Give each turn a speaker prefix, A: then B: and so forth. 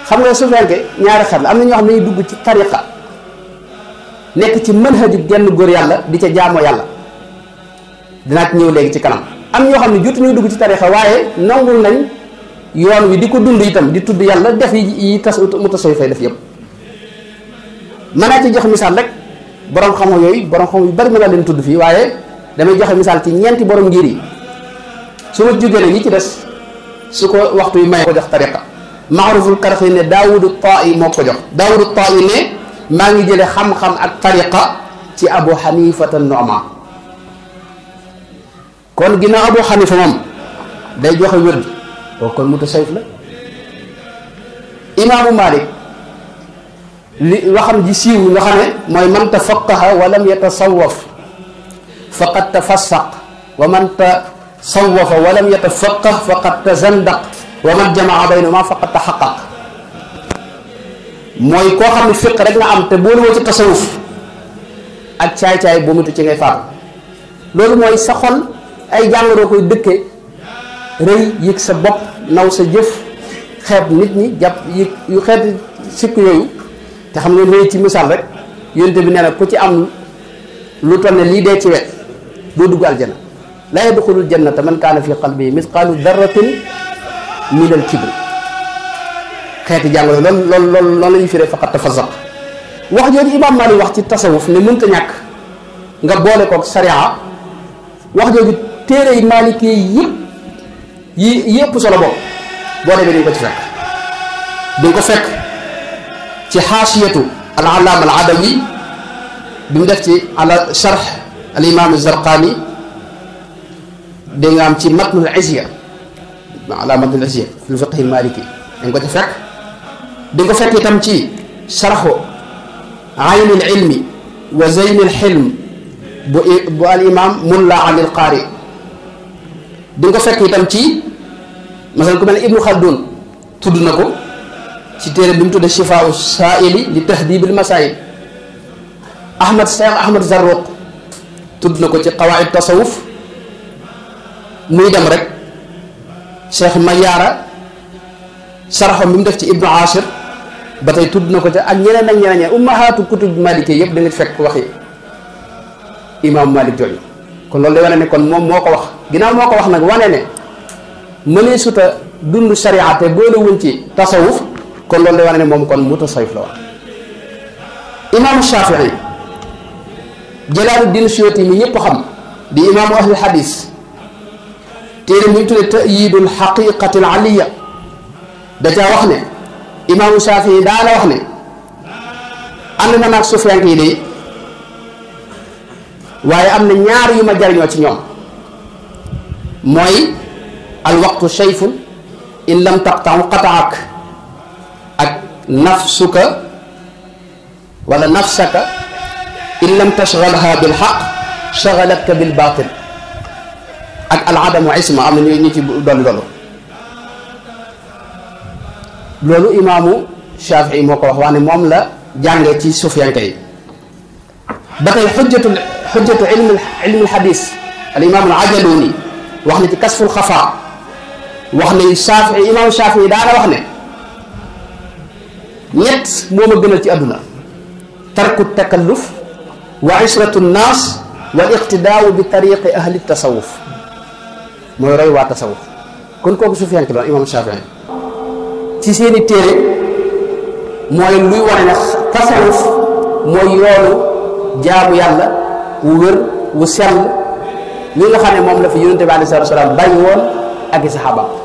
A: xam nga su fekkee ñaari xel am na ñoo xam ne ñuy dugg ci tariqa nekk ci manhaju genn góor yàlla di ca jaamoo yàlla dinaa ci ñëw léegi ci kanam. am ñoo xam ne jotu ñuy dugg ci tariqa waaye nangul nañ yoon wi di ko dund itam di tudd yàlla def yi mu tasawuf fay def yëpp. mën naa ci jox misaal rek borom xam yooyu borom xam yu bari mën naa leen tudd fii waaye damay joxe misaal ci ñeenti borom ngir yi su ma jógee ne ñi ci des su ko waxtu yi may ko jox tariqa. Maaruful Karxi ne Daawudu Taa'i moo ko jox Daawudu Taa'i ne maa ngi jële xam-xam ak tariqa ci Abu Xanifata Nu'man kon ginnaaw Abu Xanifa moom day joxe wérd kooku kon mutasawwif la. Imaamu Malik li waxam ji siiw nga xam ne mooy man tafaqqaha wa lam yatasawwaf faqad tafassaq wa man tasawwafa wa lam yatafaqqah faqad tazandaq wa man jamaa baynahuma faqad tahaqqaq mooy koo xam ne fiq rek nga am te boolu woo ci tasawuf ak caay-caay bu mutu ci ngay faatu. loolu mooy sa xol ay jàngoro koy dëkke rëy yëg sa bopp naw sa jëf xeeb nit ñi jàpp yëg yu xeet sikk yooyu te xam nga rëy ci misaal rek yonte bi nee na ku ci am lu toll ne lii dee ci wet doo dugg aljana laa yadxulul jannata man kaana fi qalbihi misqaalu darratin min al kibr xeeti jàngoro loolu la ñuy firee faqat tafasaq wax jooju Imaam Maalik wax ci tasawuf ne mënta ñàkk nga boole kook sariya wax jooju téere yi Maaliki yi yëpp solo bopp boo demee dañ ko ci fekk duñ ko fekk ci xaasiyatu al allaama al adawi bi mu def ci ala sharh al imaam az-Zarqaani dégg nga am ci matnul izya ala matnul izya fi fiqh al maliki dañ ko ci fekk di nga ko fekk itam ci sharhu ayn al ilmi wa zayn al hilm bu al imam mulla ali al qaari di nga ko fekk itam ci masalan ku mel ne Ibnu Khaldun tudd na ko ci téere bi mu tudde shifaa'u saa'ili li tahdibil masaa'il Cheikh Ahmad Zarruq tudd na ko ci qawaa'id tasawuf muy dem rek Cheikh Mayaara saraxam bi mu def ci Ibnu Ashir ba tey tudd na ko ca ak ñeneen ak ñeneen ummahaatu kutub maliki yëpp da nga fekk waxi imaamu Malik jooju kon loolu day wane ne kon moom moo ko wax ginnaaw moo ko wax nag wane ne mënee suta dund sharia te boole wuñ ci tasawuf kon loolu day wane ne moom kon mutasawif la wax. imaamu Shafii Jalaaluddin Suyuti mi ñëpp xam di imaamu ahli hadis téere mu ñu tuddee ta'yiidul haqiiqatil aliyya da caa wax ne imaamu Shafii daana wax ne ànd na naag sufiyanke yi de waaye am na ñaar yu ma jariñoo ci ñoom mooy alwaqtu shayfun in lam taqta'u qata'ak ak nafsuka wala nafsaka in lam tashghalha bil haqq shaghalatka bil batil ak al adamu isma am na ñu ci dolli loolu imaamu Shafii moo ko wax ne moom la jàngee ci sufiyanke yi ba tey xujjatu ilmul xadis al imaam al Ajaluni wax na ci kasful xafa wax ne Shafii imaamu Shafii daana wax ne ñett moo ma gënal ci àdduna tarku takalluf wa ishratu nnaas wal iqtidaau bi tariqi ahli tasawuf mooy roy waa tasawuf kon kooku sufiyanke doon imaamu Shafii ci seeni téere mooy luy wane ne tasawuf mooy yoonu jaamu yàlla wu wér wu sell li nga xam ne moom la fi yonente bi aleyhi salaatu wa salaam bàyyi woon ak i saxaabaam